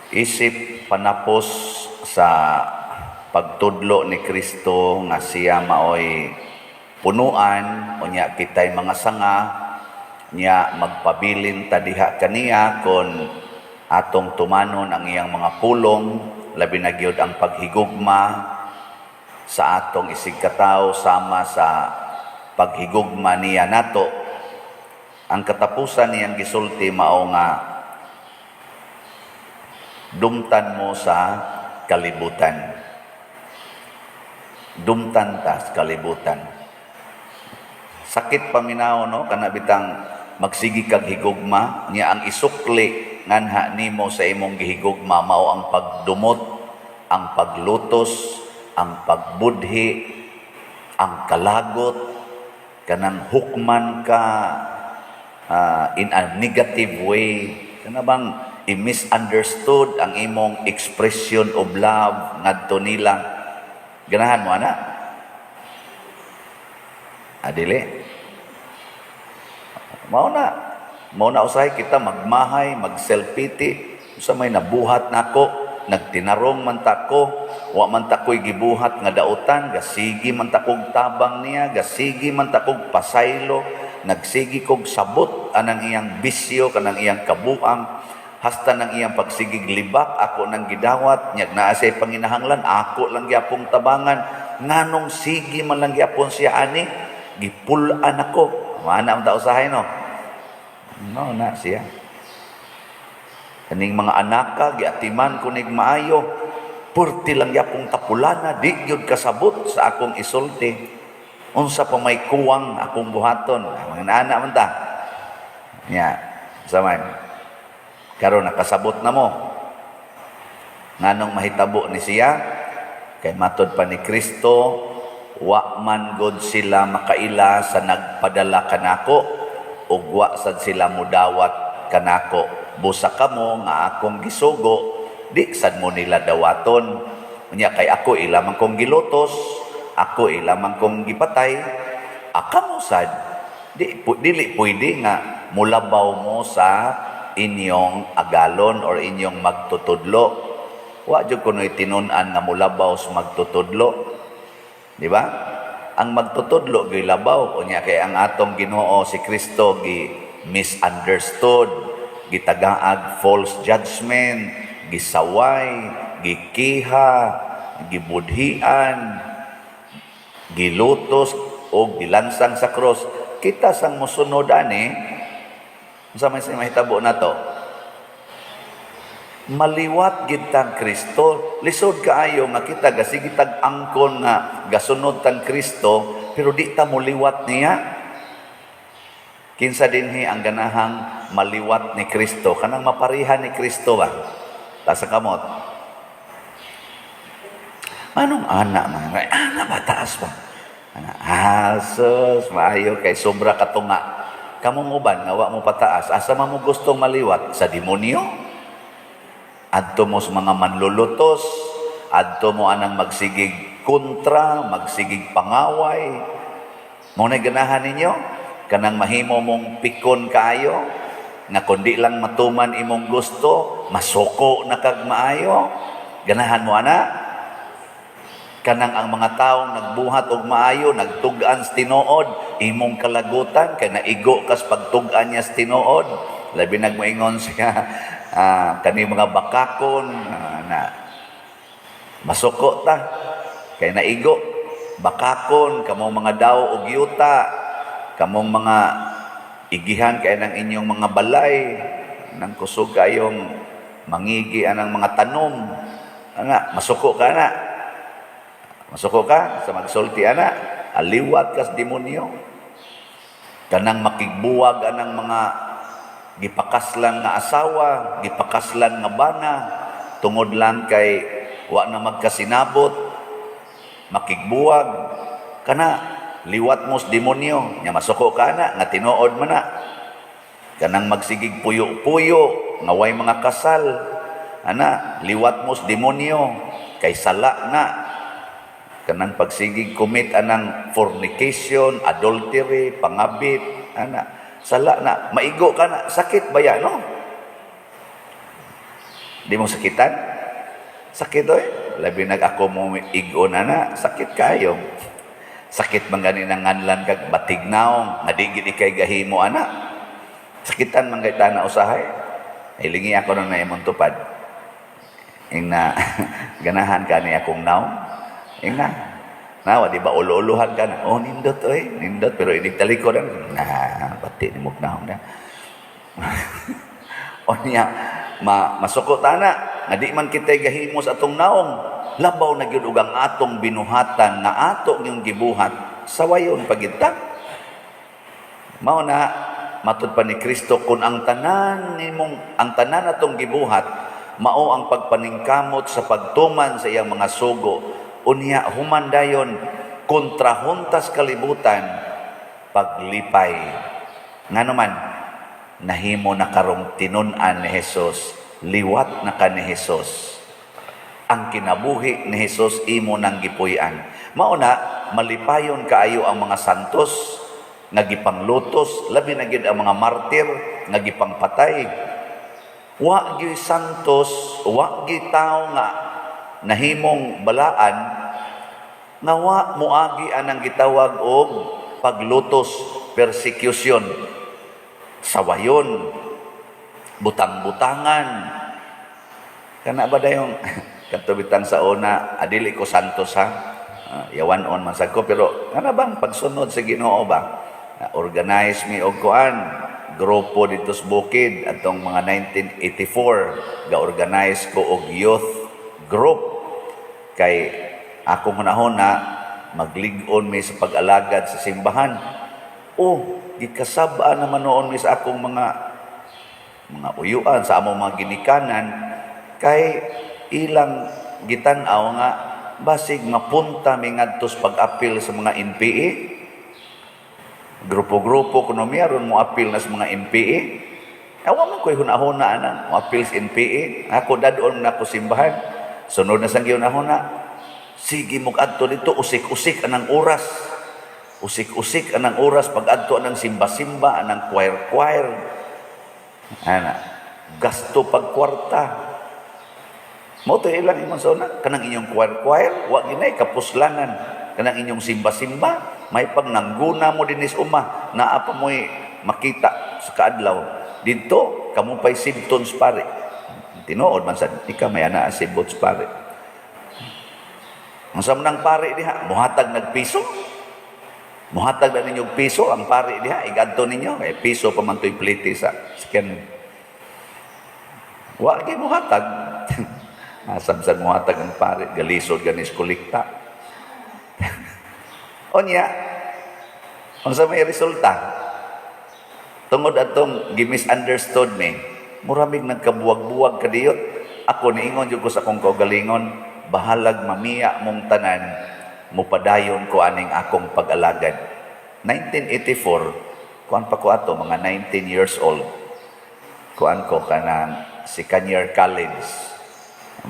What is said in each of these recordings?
Isip panapos sa pagtudlo ni Kristo nga siya maoy punuan, unya kitay mga sanga, nya magpabilin ta diha kaniya kon atong tumanon ang iyang mga pulong, labi na gyud ang paghigugma sa atong isigkatawo sama sa paghigugma niya nato. Ang katapusan niyang gisulti mao nga dumtan mo sa kalibutan. Dumtan ta sa kalibutan. Sakit paminaw, no, kana bitang magsigi kag higugma niya, ang isukli nganha nimo sa imong gihigugma mao ang pagdumot, ang paglutos, ang pagbudhi, ang kalagot, kanang hukman ka in a negative way, kana bang i-misunderstood ang imong expression of love ngadto nila. Ganahan mo ana? Adili. Mao na. Mao na usahay kita magmahay, mag-self-pity. Usa may nabuhat nako, nagtinarong man ta ko, wa man ta ko'y gibuhat nga dautan, gasigi man ta kog tabang niya, gasigi man ta kog pasaylo, nagsigi kog sabot anang iyang bisyo, kanang iyang kabuang, hasta nang iyang pagsigig libak, ako nang gidawat, nyag naa siya panginahanglan, ako lang gyapong tabangan, nganong sige man lang gyapon siya ani, gipul-an ako. Mana ang tao usahay, no? No, na siya. Kaning mga anaka, giatiman ko nig maayo, purti lang yapong tapulana, di gyud kasabot sa akong isulti. Unsa pa may kuwang akong buhaton? Mga anak man ta. Nya, saman. Karon nakasabot na mo. Nganong mahitabo ni siya? Kay matod pa ni Kristo, wa man god sila makaila sa nagpadala kanako ug wa sad sila mudawat kanako. Busa kamo nga akong gisugo, di sad mo nila dawaton. Unya kay ako ila man kong gilutos, ako ila man kong gipatay, akamo sad di dili pwede nga mulabaw mo sa inyong agalon or inyong magtutudlo. Wa jud kuno'y tinun-an nga mulabaw sa magtutudlo. Di ba? Ang magtutudlo gyud labaw. Unya kay ang atong Ginoo si Kristo gi misunderstood, gitagaag false judgment, gisaway, gikiha, gibudhian, gilutos o gilansang sa cross. Kita sang mosunod ani, unsa may mahitabo nato? Maliwat gid tang Kristo. Lisod kaayo nga kita gasigi tag angkon nga gasunod tang Kristo, pero di ta moliwat niya. Kinsa dinhi ang ganahang maliwat ni Kristo, kanang maparihan ni Kristo ba? Taas sa kamot. Anong ana man? Ana ba, taas ba? Ana, asos, maayo kay sobra katunga. Kamong uban nga wa mo pataas, asa man mo gustong maliwat? Sa demonyo? Adto mo sa mga manlulutos, adto mo anang magsigig kontra, magsigig pangaway. Mao na ganahan ninyo? Kanang mahimo mong pikon kaayo, nga kundi lang matuman imong gusto, masuko na kag maayo. Ganahan mo ana? Kanang ang mga taong nagbuhat og maayo, nagtug-an sa tinuod, imong kalagutan kay naigo kas pagtug-an niya sa tinuod. Labi nagmoingon siya, kani mga bakakon, na masuko ta kay naigo. Bakakon kamong mga daw og yuta, kamong mga igihan kay ng inyong mga balay nang kusog kayong mangigi anang mga tanom ana, masuko ka na. Masuko ka sa magsulti ana, aliwat kas demonyo. Kanang makigbuwag anang mga gipakaslan nga asawa, gipakaslan nga bana, tungod lang kay wa na magkasinabot, makigbuwag kana, liwat mo sa demonyo. Nya masuko ka na nga tinuod man na. Kanang magsigig puyo-puyo nga way mga kasal ana, liwat mo sa demonyo kay sala na. Kanang pagsigig commit anang fornication, adultery, pangabit ana, sala na. Maigo ka na, sakit ba yan, no? Di mo sakitan? Sakit oy. Labi nag ako mo igon ana, sakit kayo. Sakit man gani nang nganlan kag batig naong, nga di gid ikay gahimo ana. Sakitan man kay tana usahay. Hilingi ako nang naimong tupad. Ing na ganahan ka ni akong naong. Ing na. Nawa, di ba ulo-uluhan ka na? Oh, nindot oy, nindot pero inig talikod na bati ni mong naong na. O niya, masuko tana, nga di man kita'y gahimo sa atong naong, labaw na gyud og ang atong binuhatan nga ato yung gibuhat, sawayon pagita. Mao na, matud pa ni Kristo, kung ang tanan nimong, ang tanan atong gibuhat, mao ang pagpaningkamot sa pagtuman sa iyang mga sugo, unya human dayon, kontrahuntas kalibutan, paglipay. Ngano man, nahimo na karong tinun-an ni Jesus, liwat na ka ni Jesus. Ang kinabuhi ni Jesus imo nang gipuy-an. Mao na malipayon kaayo ang mga santos nga gipanglutos, labi na gyud ang mga martir nga gipangpatay. Wa gyud santos, wa gyud tawo nga nahimong balaan nga wa moagi anang gitawag og paglutos, persecution, sawayon, butang-butangan. Kana ba dayong katubitang sa una, adili ko santos ha. Yawan on man sad ko, pero kana bang pagsunod sa Ginoo ba? Organize mi og kuan grupo dito sa bukid atong mga 1984, ga-organize ko og youth group kay akong hunahuna maglig-on mi sa pag-alagad sa simbahan. Oh, gikasab-an naman noon mi sa akong mga uyuan, sa among mga ginikanan, kay ilang gitan-aw nga basig mapunta mi ngadto sa pag-apil sa mga NPA. Grupo-grupo kuno mi aron mo apil na sa mga NPA. Awa man ko'y hunahuna ana, mo apil sa NPA. Ako dadon na ako simbahan. Sunod na sang gihunahuna. Sige mo adto dito, usik-usik anang oras. Usik-usik anang oras pag adto anang simba-simba, anang choir-choir. Ana, gasto pag kwarta. Mo to ilang imong sa una, kanang inyong choir-choir, wa ginay kapuslanan. Kanang inyong simba-simba, may pag nangguna mo dinis uma, naa pa mo'y makita sa kaadlaw. Dito, kamo pa'y symptoms pare. Tinuod man sad, ika may ana symptoms pare. Ang sa nang pare diha, muhatag nagpiso. Muhatag na ninyo piso ang pare diha, igadto ninyo, eh piso pa man to'y plite sa scan. Wa gyud muhatag. Asam sad muhatag ang pare, galisod ganis kolekta. Onya, unsa may resulta? Tungod atong gi-misunderstood mi, muramig nagkabuwag-buwag kadiyot. Ako niingon jud ko sa akong kaugalingon, bahalag mamiya mong tanan, mupadayon ko aning akong pag-alagad. 1984, kuan pa ko ato, mga 19 years old. Kuan ko kanang second year college.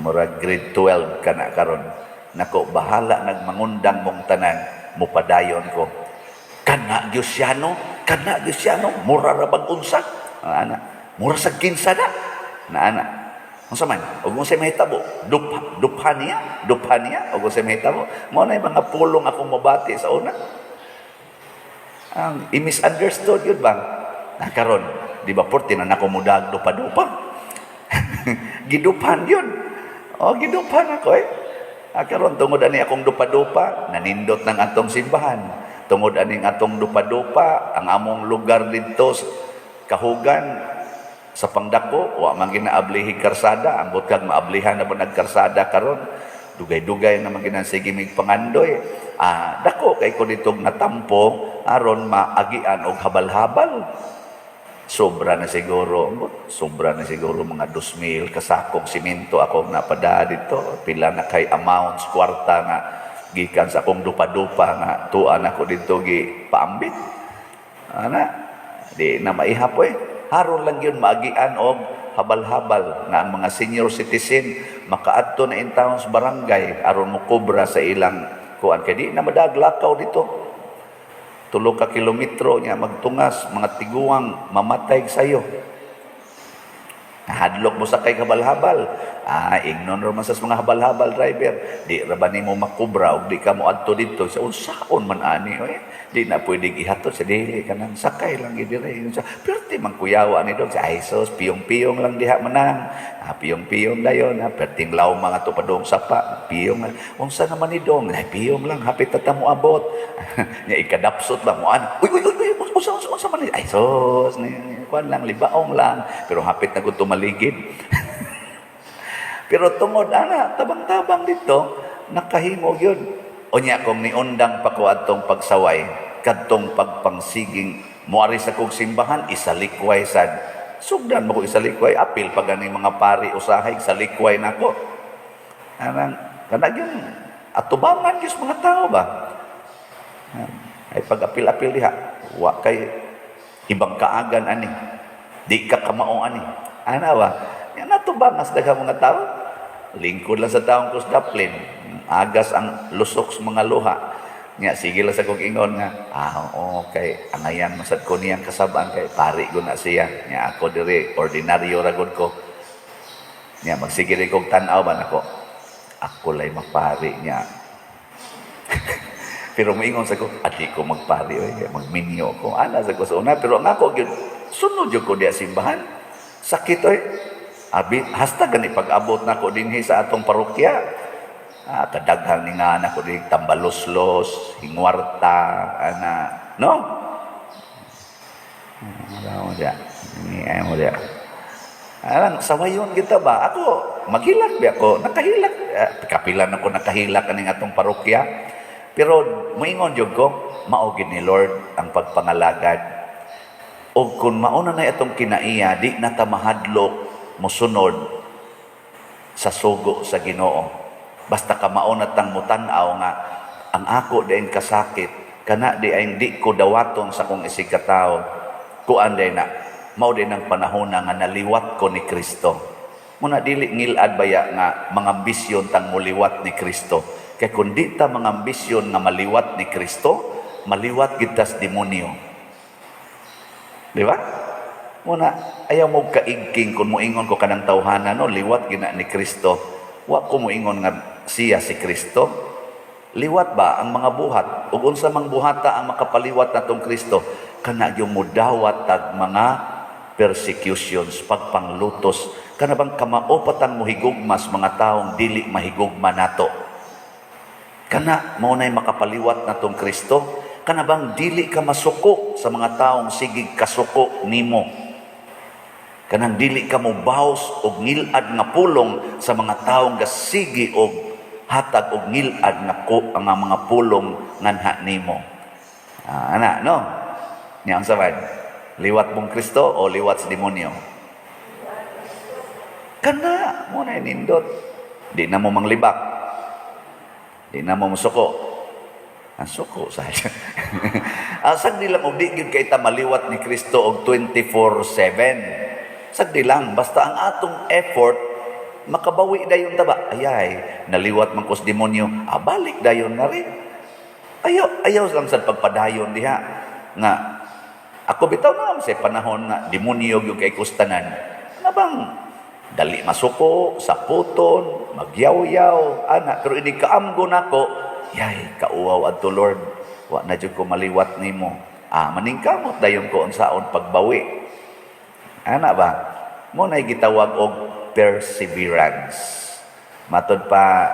Murag grade 12 kana karon. Nako, bahala nagmangundang mong tanan, mupadayon ko. Kana gyud siya no, kana gyud siya no, mura ra bag unsa. Ah, ana, mura sa kinsa na. Na ana. Unsa man? Ug unsay mahitabo? Dupha, dupha niya, dupha niya, ug unsay mahitabo? Mao na yung mga pulong akong mabati sa una. Ang i-misunderstood yun ba? Na karon, di ba porte na nako mudag dupa-dupa? Giduphan yun. Oh, giduphan ako eh. Ah, karon tungod ani akong dupa-dupa, nanindot ng atong simbahan. Tungod aning atong dupa-dupa, ang among lugar didto sa Kahugan sa Pangdako, wa man ginaablihi karsada, ambot kag maablihan na ba nagkarsada karon. Dugay-dugay naman ginansige mig pangandoy. Ah, dako kay ko ditong natampo aron maagian og habal-habal. Sobra na siguro, sobra na siguro mga 2,000 kasakong simento akong napada dito. Pila na kay amounts kwarta nga gikan sa akong dupa-dupa nga tuan ako dito gi paambit. Ana, di na maihap eh. Haron lang yun maagian og habal-habal nga ang mga senior citizen makaadto na in towns barangay aron mo kobra sa ilang kuan kay di na madaglakaw dito 3 ka kilometro niya magtungas mga tiguang mamatay sayo. Nahadlok mo sakay habal-habal. Ah, ingnon ra man sa mga habal-habal driver. Di ra ba nimo makubra og di ka mo adto didto sa unsaon man ani oy. Di na pwedeng ihatod sa dili, kanang sakay lang gid dire. Sa perti man kuyawa ni dong sa, ay sus, piyong-piyong lang diha manang. Ah, piyong-piyong dayon ha, perting law mga to padong sapa, piyong. Unsa naman ni dong? Ay, piyong lang, hapit ta mo abot. Nya ikadapsot ba mo an? Uy, uy, uy, uy, unsa, unsa, unsa man ni? Ay sus, ni kuan lang, libaong lang, pero hapit na gud tumaligid. Pero tungod ana, tabang-tabang dito, nakahimo gyud. Unya kung niundang pa ko adtong pagsaway, kadtong pagpangsiging muari sa kog simbahan, isalikway sad. Sugdan mo ko isalikway, apil pa gani mga pari usahay salikway nako. Anang kana gyud atubangan gyud sa mga tao ba. Ay pag-apil-apil diha, wa kay ibang kaagan ani. Di ka kamao ani. Ana ba? Yan natubangas daghang mga tao. Lingkod lang sa taong kus daplin. Agas ang lusok sa mga luha. Nya sige lang sa kong ingon nga, ah, okay, angayan masad ko niyang kasabaan kay pari ko na siya. Nya ako diri ordinaryo ra gud ko. Nya magsige rin kog tan-aw ba nako. Ako lay mapari niya. Pero moingon sa ko, adi ko magpari oy, magminyo ko. Ana sa ko sa una, pero ang ako gyud sunod gyud ko diya simbahan. Sakit oy. Abi hasta gani pag-abot nako dinhi sa atong parokya. Ah, kadaghan ni nga nako dinhi tambaloslos, hingwarta, ana, no? Ah, mo diya. Ni ay mo diya. Alang, sawayon kita ba? Ako, maghilak bi ako. Nakahilak. Eh, kapilan ako nakahilak kaning atong parokya. Pero moingon jud ko, mao gid ni Lord ang pagpangalagad. O kung mauna na itong kinaiya, di na ta mahadlok mosunod sa sugo sa Ginoo. Basta ka mauna tang mutan-aw nga ang ako diin kasakit, kana di ay di ko dawaton sa kong isig katawo. Kuan day na, mao din ang panahon nga naliwat ko ni Kristo. Muna dili ngilad baya nga mga ambisyon tang muliwat ni Kristo. Kay kung di ta mga ambisyon nga maliwat ni Kristo, maliwat gid tas demonyo. Di ba? Muna, ayaw mo kaigking kung moingon ko kanang tawhana, no, liwat gina ni Kristo. Wa ko moingon nga siya si Kristo. Liwat ba ang mga buhat? Ug unsa mang buhata ang makapaliwat natong Kristo? Kana yung mudawat tag mga persecutions, pagpanglutos. Kana bang kamao patang mohigugmas mga taong dili mahigugma nato? Kana mao nay makapaliwat natong Kristo? Kana bang dili ka masuko sa mga taong sigig kasuko nimo? Kanang dili ka mo baws og ngilad nga pulong sa mga taong gasigi og hatag og ngilad nga ko ang mga pulong nganha nimo. Ah, ana no? Nya ang sabad. Liwat mong Kristo o liwat sa demonyo? Kana mo na nindot. Di na mo manglibak. Di na mo musuko. Ang suko sa. Ah, sagdi lang og di gyud kay ta maliwat ni Kristo og 24/7. Sagdi lang, basta ang atong effort makabawi dayon ta ba. Ayay, naliwat man ko sa demonyo, ah, balik dayon na rin. Ayaw, ayaw lang sa pagpadayon diha nga ako bitaw na sa panahon nga demonyo gyud kay kustanan. Ano bang dali masuko, saputon, magyaw-yaw, ana, pero ini kaamgo nako, yay, kauwaw adto Lord, wa na jud ko maliwat nimo. Ah, maningkamot dayon ko unsaon pagbawi. Ana ba? Mo na gitawag og perseverance. Matod pa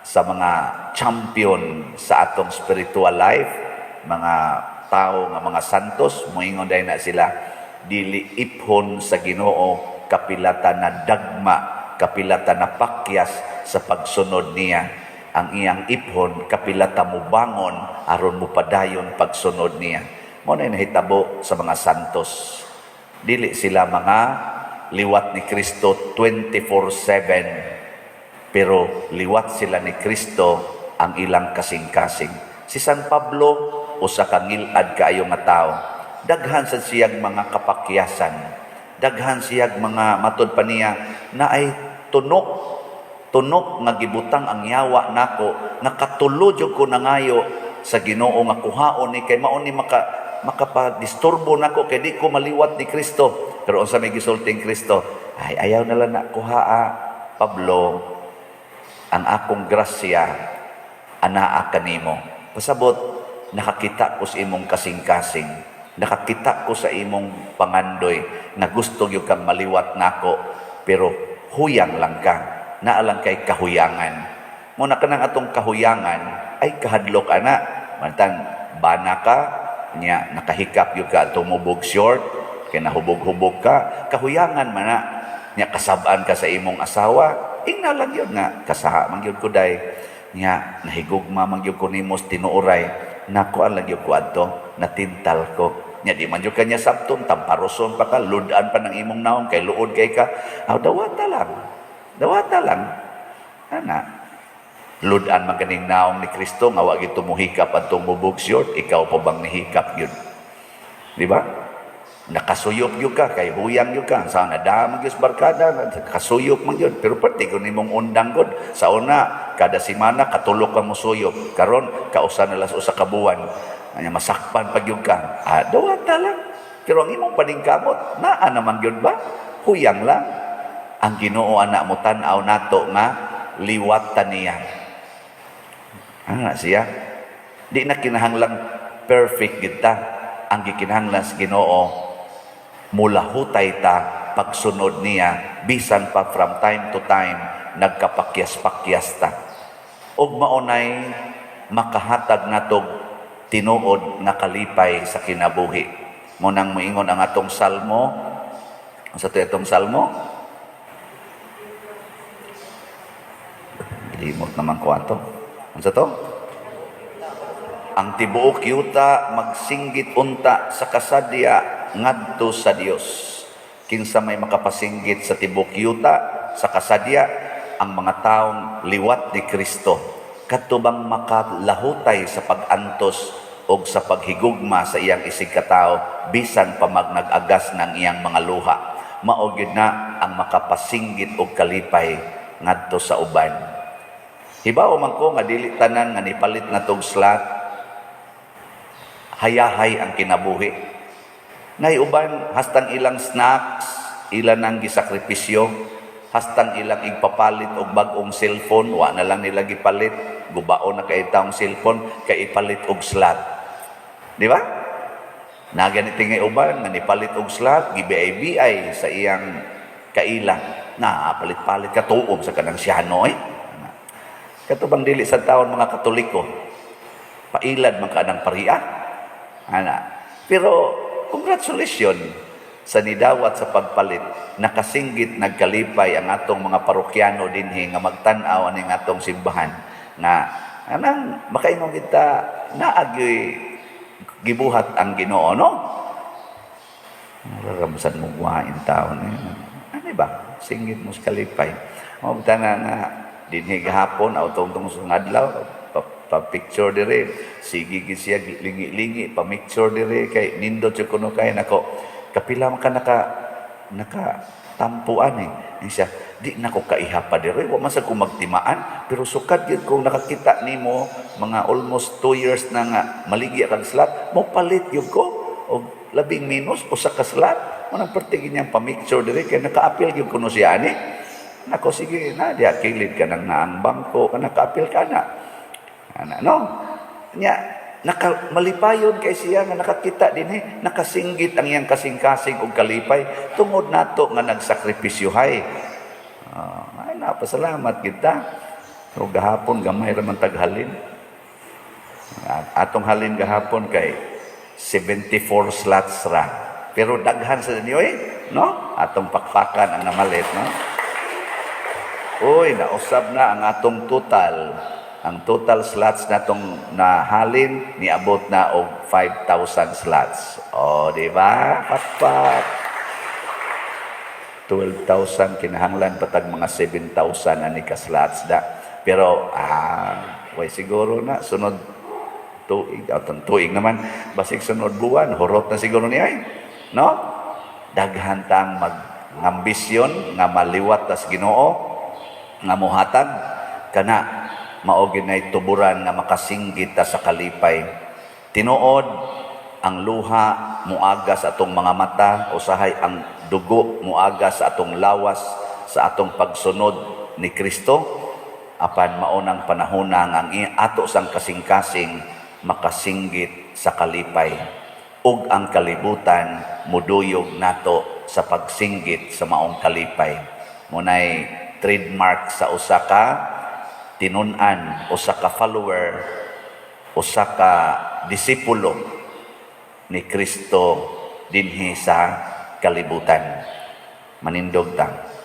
sa mga champion sa atong spiritual life, mga tao nga mga santos, moingon dahil na sila, dili iphon sa Ginoo kapilata na dagma, kapilata na pakyas sa pagsunod niya. Ang iyang iphon kapilata mubangon aron mupadayon pagsunod niya. Mo na nahitabo sa mga santos. Dili sila mga liwat ni Kristo 24/7, pero liwat sila ni Kristo ang ilang kasing-kasing. Si San Pablo usa ka ngilad kaayo nga tao. Daghan sa siyang mga kapakyasan. Daghan siyag mga matod pa niya na ay tunok tunok nga gibutang ang yawa nako nga katulo jud ko nangayo sa Ginoo nga kuhaon ni kay mao ni maka Makapa-disturbo nako kay di ko maliwat ni Kristo. Pero unsa may gisulting Kristo? "Ay, ayaw na lang na kuhaa, Pablo. Ang akong grasya anaa kanimo." Pasabot, nakakita ko sa imong kasing-kasing. Nakakita ko sa imong pangandoy nga gusto gyud kang maliwat nako, pero huyang lang ka. Naa lang kay kahuyangan. Mao na kanang atong kahuyangan ay kahadlok ana. Mantan bana ka nya nakahikap gyud ka tumubog short kay nahubog-hubog ka, kahuyangan man na. Nya kasab-an ka sa imong asawa, ingna lang yun nga kasaha man gyud ko day, nya nahigugma man gyud ko nimo sa tinuoray, nakuan lang gyud ko adto, natintal ko. Nya di man gyud kanya sabton, tamparoson pa ka, ludan pa ng imong naong kay luod kay ka. Aw, dawata lang, dawata lang ana. Ludan man ganing naong ni Kristo nga wa gyud tumuhikap adtong mubog short, ikaw pa bang nihikap gyud, di ba? Nakasuyop gyud ka kay huyang gyud ka sa nada man gyud sa barkada, kasuyop man gyud. Pero pati kung nimong undang gud sa una, kada semana katulok ka mo suyop, karon kausa na lang sa usa ka buwan. Anya masakpan pa gyud ka. Ah, dawata lang. Pero ang imong paningkamot naa naman gyud ba, huyang lang. Ang Ginoo ana mo tan-aw nato nga liwat ta niya. Ana siya, di na kinahanglang perfect kita. Ang gikinahanglan sa Ginoo, mulahutay ta pagsunod niya bisan pa from time to time nagkapakyas-pakyas ta. Ug maunay makahatag natog tinuod nga kalipay sa kinabuhi. Mao nang moingon ang atong salmo. Sa to atong salmo? Limot naman ko ato. Unsa to? Ang tibuok yuta magsinggit unta sa kasadya ngadto sa Dios. Kinsa may makapasinggit sa tibuok yuta sa kasadya? Ang mga taong liwat ni Kristo. Kadto bang makalahutay sa pag-antos o sa paghigugma sa iyang isig katao bisan pa magnag-agas ng iyang mga luha. Mao gyud na ang makapasinggit og kalipay ngadto sa uban. Hibaw man ko nga dili tanan nga nipalit na tog slot hayahay ang kinabuhi. Nay uban hastang ilang snacks, ilan ang gisakripisyo, hastang ilang igpapalit og bag-ong cellphone, wa na lang nila gipalit, gubao na kay taong cellphone kay ipalit og slot. Di ba? Na ganiti ngay uban nga nipalit og slot, gibi-bi sa iyang kaila. Na palit-palit ka, tuom sa kanang siyano eh. Kato bang dili sa taon mga Katoliko, pailad man ka ng pariya. Ana. Pero congratulations sa nidawat sa pagpalit, nakasinggit nagkalipay ang atong mga parokyano dinhi nga magtan-aw aning atong simbahan nga anang makaingon kita naagyoy gibuhat ang Ginoo, no? Nararamsan mo guwain taon eh. Ano ba? Singgit mo sa kalipay. Mao na nga dinhi gahapon aw tungtong sa adlaw pa, pa picture dire, sige gid siya lingi-lingi pa picture dire kay nindot jud kuno kay nako kapila man ka naka tampuan eh. Ni siya, di na ko kaiha pa dire, wa man sa ko magtimaan, pero sukad gyud kung nakakita nimo mga almost 2 years na nga maligi kag slot, mo palit gyud ko og labing minus usa ka slot. Mo nang pertige niyang pa-picture dire kay nakaapil gyud kuno siya ani. Nako, sige na diha kilid ka nang naang bangko ka, nakaapil ka na. Ana, no? Nya naka malipayon kay siya nga nakakita din eh, nakasinggit ang iyang kasing-kasing og kalipay tungod nato nga nagsakripisyohay. Ay, napasalamat kita. So gahapon gamay ra man taghalin. Atong halin gahapon kay 74 slots ra. Pero daghan sa ninyo eh, no? Atong pakpakan ang namalit, no? Uy, nausab na ang atong total. Ang total slots natong nahalin niabot na og 5,000 slots. O, di ba? Pakpak. 12,000, kinahanglan patag mga 7,000 ani ka slots da. Pero way siguro na sunod tuig, atong tuig naman, basig sunod buwan hurot na siguro niya eh. No? Daghan tang mag ambisyon nga maliwat tas Ginoo nga mohatag kana, mao gyud nay tuburan nga makasinggit ta sa kalipay. Tinuod Ang luha muaga sa atong mga mata, usahay ang dugo muaga sa atong lawas sa atong pagsunod ni Kristo, apan maunang panahona nga ang ato sang kasing-kasing makasinggit sa kalipay ug ang kalibutan muduyog nato sa pagsinggit sa maong kalipay. Munay trademark sa usa ka tinun-an, usa ka follower, usa ka disipulo ni Kristo dinhi sa kalibutan. Manindog ta.